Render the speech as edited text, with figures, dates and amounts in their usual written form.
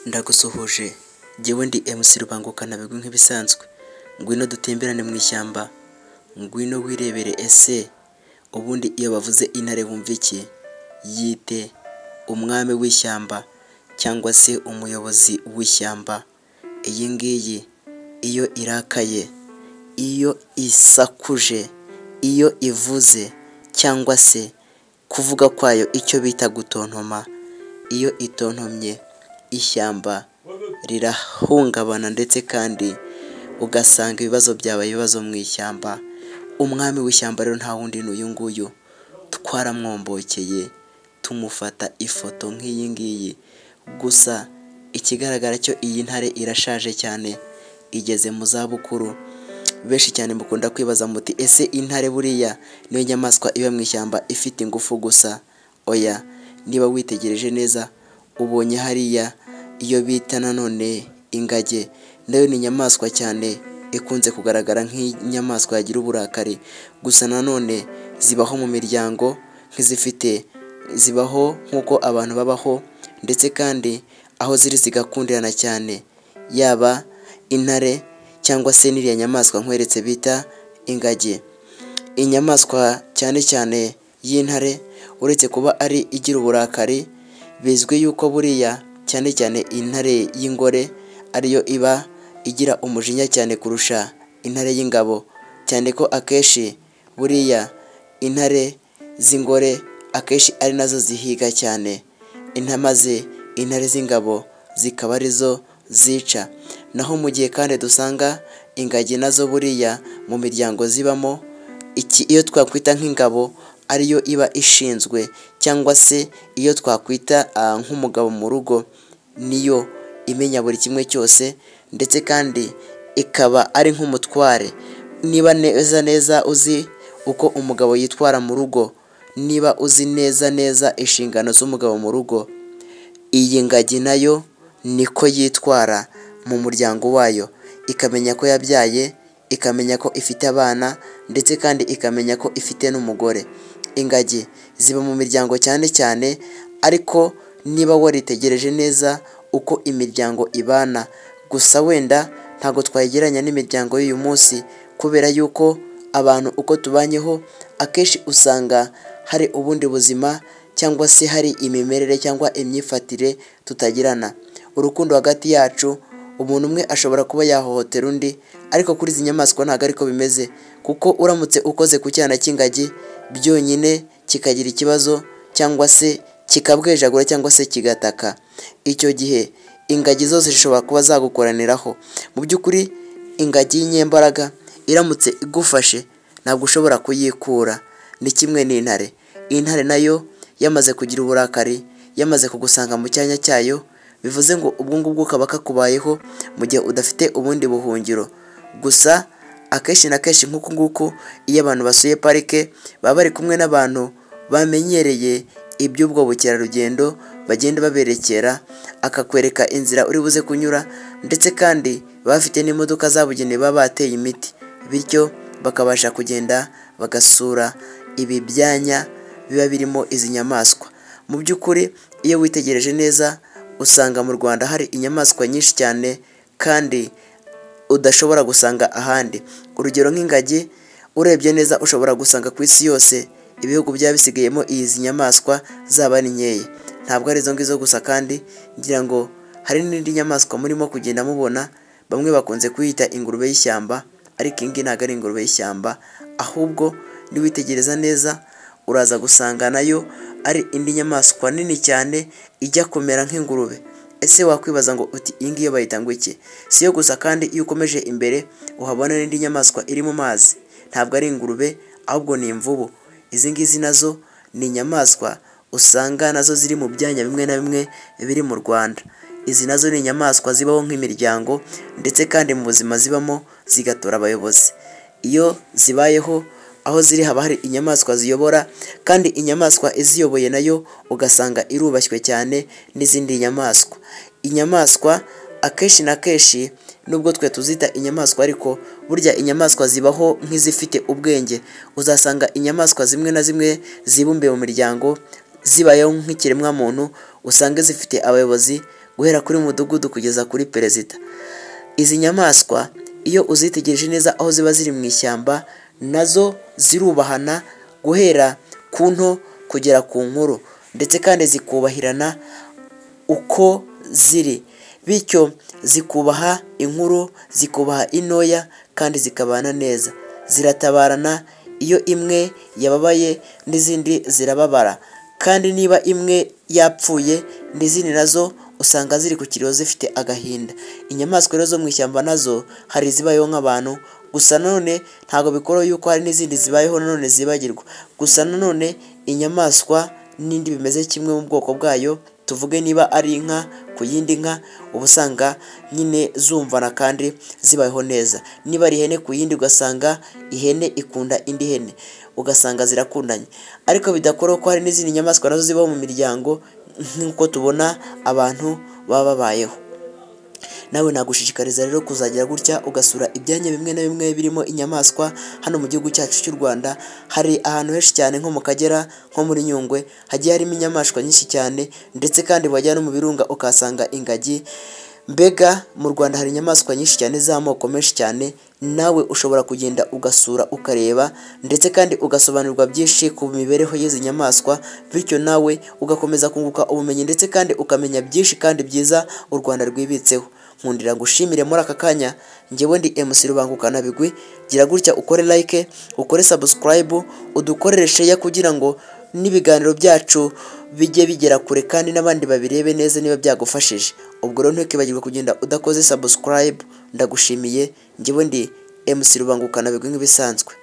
Ndagusuhuje jyewe ndi MC Rubangukanabigwi nk'ibisanzwe, ngwino dutemberane mu ishyamba, ngwino wirebere ese ubundi iyo bavuze intare wumva iki? Yite umwami w'ishyamba cyangwa se umuyobozi w'ishyamba, iyi ngiyi iyo irakaye, iyo isakuje, iyo ivuze cyangwa se kuvuga kwayo icyo bita gutontoma, iyo itontomye ishyamba rirahungabana ndetse kandi ugasanga ibibazo byabaye ibibazo mu ishyamba, umwami w'ishyamba rero nta wundi ni uyu nguyu, twaramwombokeye tumufata ifoto nk'iyi ngiyi, gusa ikigaragara cyo iyi ntare irashaje cyane igeze mu zabukuru, benshi cyane mukunda kwibaza muti ese intare buriya niyo nyamaswa iba mu ishyamba ifite ingufu gusa? Oya, niba witegereje neza ubonye hariya iyo bita nanone ingagi nayo ni inyamaswa cyane ikunze kugaragara nk'inyamaswa yagira uburakari, gusa nanone zibaho mu miryango nk'izifite zibaho nk'uko abantu babaho ndetse kandi aho ziri zigakundirana cyane, yaba intare cyangwa se n'iriya nyamaswa nkweretse bita ingagi. Inyamaswa cyane cyane y'intare uretse kuba ari igira uburakari, bizwi yuko buriya cyane cyane intare y'ingore ariyo iba igira umujinya cyane kurusha intare y'ingabo, cyane ko akenshi buriya intare z'ingore akenshi ari nazo zihiga cyane, maze intare z'ingabo zikaba arizo zica, naho mu gihe kandi dusanga ingagi nazo buriya mu miryango zibamo, iyo twakwita nk'ingabo ariyo iba ishinzwe cyangwa se iyo twakwita nk'umugabo mu rugo, niyo imenya buri kimwe cyose ndetse kandi ikaba ari nk'umutware, niba neza neza uzi uko umugabo yitwara mu rugo, niba uzi neza neza inshingano z'umugabo mu rugo, iyi ngagi nayo niko yitwara mu muryango wayo, ikamenya ko yabyaye, ikamenya ko ifite abana ndetse kandi ikamenya ko ifite n'umugore. Ingagi ziba mu miryango cyane cyane ariko niba waritegereje neza uko imiryango ibana, gusa wenda ntabwo twayigereranya n'imiryango y'uyu munsi kubera yuko abantu uko tubanyeho akenshi usanga hari ubundi buzima cyangwa se hari imimerere cyangwa imyifatire tutagirana. Urukundo hagati yacu, umuntu umwe ashobora kuba yahohotera undi ariko kuri izi nyamaswa ntabwo ariko bimeze kuko uramutse ukoze ku cyana cy'ingagi byonyine kikagira ikibazo cyangwa se kikabwejagura cyangwa se kigataka, icyo gihe ingagi zose zishobora kuba zagukoraniraho. Mu by'ukuri ingagi y'inyembaraga iramutse igufashe ntabwo ushobora kuyikura, ni kimwe n'intare. Intare nayo yamaze kugira uburakari, yamaze kugusanga mu cyanya cyayo, bivuze ngo ubwo ngubwo kaba kakubayeho mu gihe udafite ubundi buhungiro. Gusa akenshi na kenshi nk'uku nguku iyo abantu basuye parike baba bari kumwe n'abantu bamenyereye iby'ubwo bukerarugendo, bagenda baberekera akakwereka inzira uri buze kunyura ndetse kandi baba bafite n'imodoka zabugenewe baba bateye imiti, bityo bakabasha kugenda bagasura ibi byanya biba birimo izi nyamaswa. Mu by'ukuri iyo witegereje neza usanga mu Rwanda hari inyamaswa nyinshi cyane kandi udashobora gusanga ahandi. Urugero nk'ingagi urebye neza ushobora gusanga ku isi yose ibihugu byaba bisigayemo izi nyamaswa zaba ari nkeya. Ntabwo ari izo ngizo gusa kandi ngira ngo hari n'indi nyamaswa murimo kugenda mubona, bamwe bakunze kuyita ingurube y'ishyamba ariko iyi ngiyi ntabwo ari ingurube y'ishyamba, ahubwo niwitegereza neza uraza gusanga nayo ari indi nyamaswa nini cyane ijya kumera nk'ingurube. Ese wakwibaza ngo uti iyi ngiyi bayita ngo iki? Si yo gusa kandi iyo ukomeje imbere uhabona n'indi nyamaswa iri mu mazi, ntabwo ari ingurube ahubwo ni imvubu. Izi ngizi nazo ni inyamaswa usanga nazo ziri mu byanya bimwe na bimwe biri mu Rwanda. Izi nazo ni inyamaswa zibaho nk'imiryango ndetse kandi mu buzima zibamo zigatora abayobozi. Iyo zibayeho aho ziri haba hari inyamaswa ziyobora kandi inyamaswa iziyoboye nayo ugasanga irubashywe cyane n'izindi nyamaswa. Inyamaswa akenshi na kenshi nubwo twe tuzita inyamaswa ariko burya inyamaswa zibaho nk'izifite ubwenge, uzasanga inyamaswa zimwe na zimwe zibumbiye mu miryango zibayeho nk'ikiremwamuntu, usange zifite abayobozi. guhera kuri mudugudu kugeza kuri perezida. Izi nyamaswa iyo uzitegereje neza aho ziba ziri mu ishyamba, nazo zirubahana guhera ku nto kugera ku nkuru, ndetse kandi zikubahirana uko ziri, bityo zikubaha inkuru, zikubaha intoya kandi zikabana neza, ziratabarana, iyo imwe yababaye n'izindi zirababara, kandi niba imwe yapfuye n'izindi nazo usanga ziri ku kiriyo zifite agahinda. Inyamaswa rero zo mu ishyamba nazo hari izibayeho nk'abantu, gusa nanone ntabwo bikuraho yuko hari n'izindi zibayeho nanone zibagirwa, gusa nanone inyamaswa n'indi bimeze kimwe mu bwoko bwayo, tuvuge niba ari inka ku yindi nka uba usanga nyine zumvana kandi zibayeho neza, niba ari ihene ku yindi ugasanga ihene ikunda indi hene, ugasanga zirakundanye, ariko bidakuraho ko hari n'izindi nyamaswa nazo zibaho mu miryango nk'uko tubona abantu baba babayeho. Nawe nagushishikariza rero kuzagira gutya ugasura ibyanya bimwe na bimwe birimo inyamaswa hano mu gihugu cyacu cy'u Rwanda, hari ahantu henshi cyane nko mu Kagera, nko muri Nyungwe, hagiye harimo inyamaswa nyinshi cyane, ndetse kandi wajya no mu birunga ukahasanga ingagi, mbega mu Rwanda hari inyamaswa nyinshi cyane z'amoko menshi cyane, nawe ushobora kugenda ugasura ukareba, ndetse kandi ugasobanurirwa byinshi ku mibereho y'izi nyamaswa, bityo nawe ugakomeza kunguka ubumenyi ndetse kandi ukamenya byinshi kandi byiza u Rwanda rwibitseho. Nkundira ngushimire muri aka kanya, njyewe ndi MC Rubangukana Bigwi, gira gutya ukore like, ukore subscribe, udukorere share kugira ngo n'ibiganiro byacu bijye bigera kure kandi n'abandi babirebe neza niba byagufashije. Ubwo rero ntukibagirwe kugenda udakoze subscribe, ndagushimiye, njyewe ndi MC Rubangukana Bigwi nk'ibisanzwe.